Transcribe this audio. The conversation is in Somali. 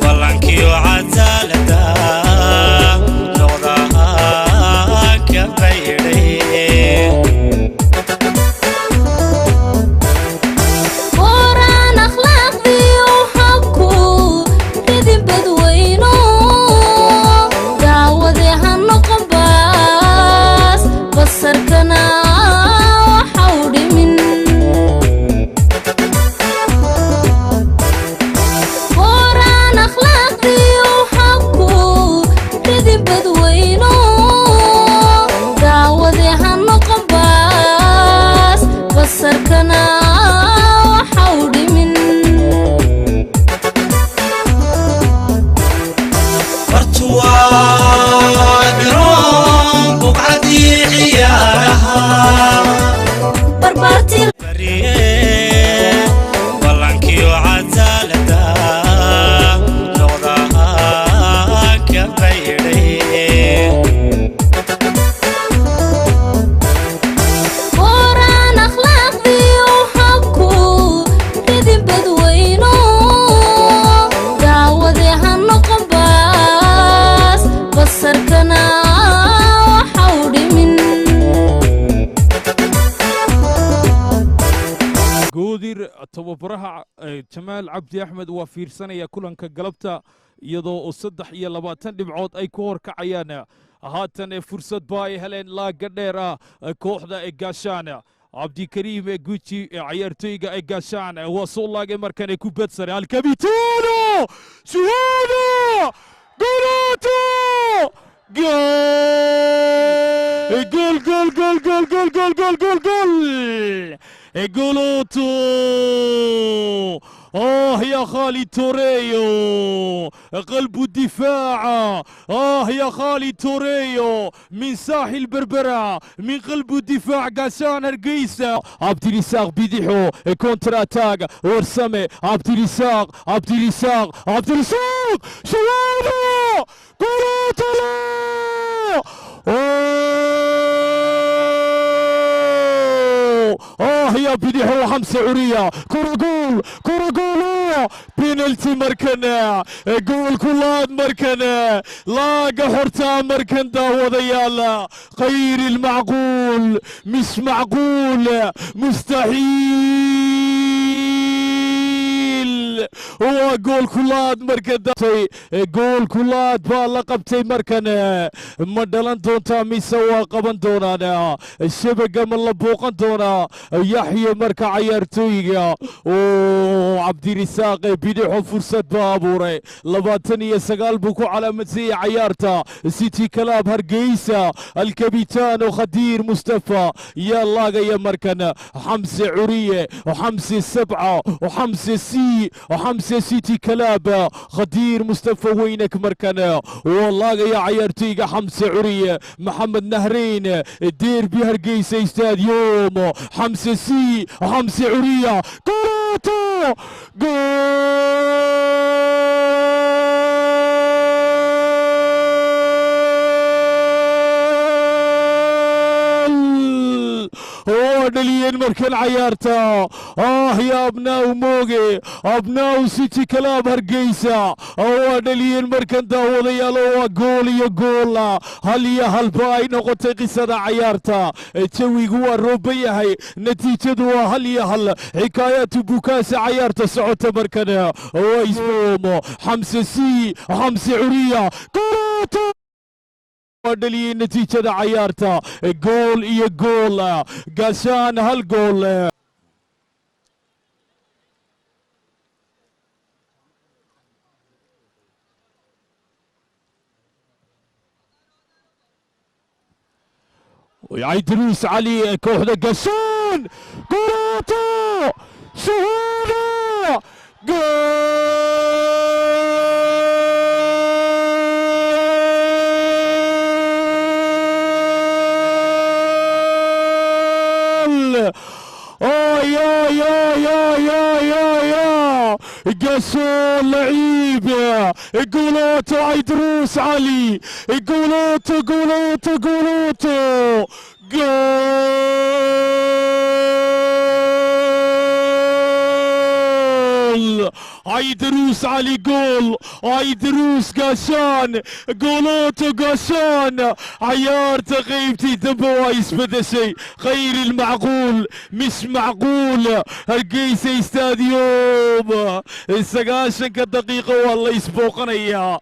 Ballankiyo cadaalada noqdaa ka baydhay. Booraan akhlaaqdiyo habku ridin badweyno, daawade ha noqon baas, basarkana waxau dhimin. Booraan akhlaaqdiyo habku ridin badweyno, daawade ha noqon baas, basarkana waxau dhimin. Bartuwaa garoon buqcadii ciyaaraha. Barbaartii. Ballankiyo cadaalada noqdaa ka baydhay. Booraan akhlaaqdiyo habku ridin badweyno, daawade ha noqon baas, basarkana waxau dhimin. Goodir tababaraha Jamaal Cabdi Axmed waa fiirsanaya kulanka galabta, iyadoo oo 23 dhibcood ay ku horkacayaan. Haatan fursad ba ay heleen laaga dheer ah kooxda ee Gaashaan. Cabdikariim Guji, ciyaartoyga ee Gaashaan, waa soo laagay markan ee kubad sare. Alkabitano Shuhada Golato! Goal, goal, goal, goal, goal, goal, goal, goal, goal! جولوتو! آه يا خالد توريو، قلب الدفاع. آه يا خالد توريو من ساحل بربرة، من قلب الدفاع قاسان هرقيسة. عبد الرزاق بيديحو، contre attaque. ورسمي عبد الرزاق، عبد الرزاق، عبد الرزاق، شوانا جولوتو! أوه! آه يا بديحو، حمزة عرية، كرة جول، كرة جول، بينالتي markan، gool kulaad markan، laaga xortaa markan. Daawadayaal، غير المعقول، مش معقول، مستحيل. هو gool kulaad markan، gool kulaad baa la qabtay markan. Ma dhalan doontaa mise waa qaban doonaan? Shabaga ma la booqan doonaa? Yaxye marka cayaartooyga oo Cabdirisaaq Bidixo fursad baa abuuray. 29 buu ku calaamadsiiyey cayaarta City Club Hargeysa. Alkabitaano Khadiir Mustafa yaa laagaya markan. Xamse Curiye، xamse sabca، xamse c، xamse City Club. Khadiir Mustafa weynak markan waa laagaya cayaartooyga Xamse Curiye. Maxamed Nahreyn, derby Hargeysa Stadium. Xamse c، xamse Curiye، golato! Gool! Oo dhaliyeen markan cayaarta. Ah ya abnaaw Mooge, abnaaw City Club Hargeysa, waa dhaliyeen markan daawadayaal. Oo waa gool iyo gool, 1-1 ba ay noqotay qisada cayaarta. Jawigu waa rooban yahay, natiijadu waa 1-1. Xikaayaatu bukaasa cayaarta socota markan. Waa isboomo Xamse c، Xamse Curiya, golato! Waa dhaliyey natiijada cayaarta, gool iyo gool, Gaashaan hal gool. Caydiruus Cali, kooxda Gashaan, golato! Shahaada! Gool! آه يا يا يا يا يا يا قاسون لعيب! جولوتو عيدروس علي، جولوتو، جولوتو، جولوتو، جول! Caydaruus Cali gool, Caydaruus gaashaan, goolooto gaashaan. Cayaarta qaybtii dambe waa isbedeshay. Khayr ilmacquul, مش macquul. Hargeysa Stadium 90-ka daqiiqo waa la isbooqanayaa.